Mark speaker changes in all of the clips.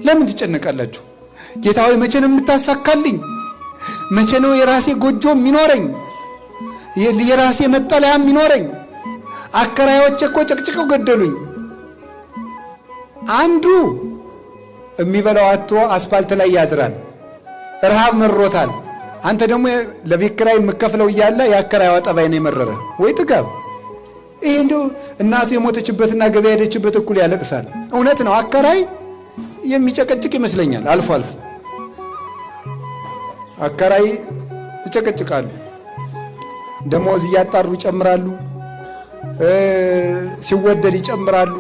Speaker 1: ለምን ትጨነቃላችሁ? ጌታ ሆይ መቼ ነው የምታሳካልኝ? መቼ ነው የራሴ ጎጆ የሚኖረኝ? የራሴ መጠለያ የሚኖረኝ? አከራዮቼ እኮ ጨቅጭቀው ገደሉኝ። አንዱ የሚበላው አጥቶ አስፋልት ላይ ያድራል፣ ረሃብ መሮታል። አንተ ደግሞ ለቤት ኪራይ የምከፍለው እያለ የአከራይዋ ጠባይ ነው የመረረ ወይ ጥጋብ። ይሄ እንዲሁ እናቱ የሞተችበትና ገበያ ሄደችበት እኩል ያለቅሳል። እውነት ነው፣ አከራይ የሚጨቀጭቅ ይመስለኛል። አልፎ አልፎ አከራይ ይጨቀጭቃሉ። ደሞዝ እያጣሩ ይጨምራሉ፣ ሲወደድ ይጨምራሉ።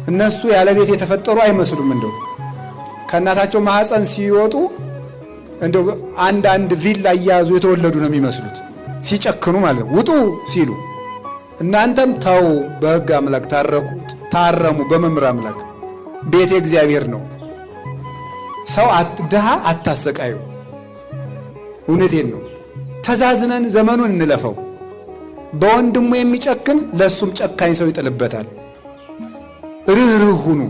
Speaker 1: እነሱ ያለ ቤት የተፈጠሩ አይመስሉም። እንደው ከእናታቸው ማህፀን ሲወጡ እንደው አንዳንድ ቪላ እያያዙ የተወለዱ ነው የሚመስሉት፣ ሲጨክኑ ማለት ነው። ውጡ ሲሉ እናንተም ተው፣ በሕግ አምላክ ታረቁ፣ ታረሙ። በመምህር አምላክ ቤቴ እግዚአብሔር ነው። ሰው ድሃ አታሰቃዩ። እውነቴን ነው። ተዛዝነን ዘመኑን እንለፈው። በወንድሙ የሚጨክን ለእሱም ጨካኝ ሰው ይጥልበታል። ርኅርህ ሁኑ፣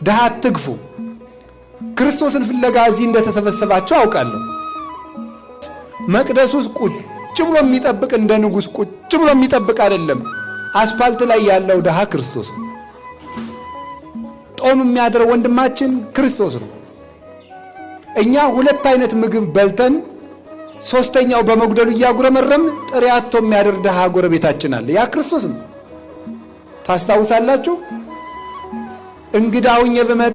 Speaker 1: ድሃ አትግፉ። ክርስቶስን ፍለጋ እዚህ እንደተሰበሰባቸው አውቃለሁ። መቅደስ ውስጥ ቁጭ ብሎ የሚጠብቅ እንደ ንጉሥ ቁጭ ብሎ የሚጠብቅ አይደለም። አስፋልት ላይ ያለው ድሃ ክርስቶስ ነው። ጦም የሚያድረው ወንድማችን ክርስቶስ ነው። እኛ ሁለት አይነት ምግብ በልተን ሶስተኛው በመጉደሉ እያጉረመረምን ጥሬ አጥቶ የሚያድር ድሃ ጎረቤታችን አለ። ያ ክርስቶስ ነው። ታስታውሳላችሁ? እንግዳ ሁኜ ብመጣ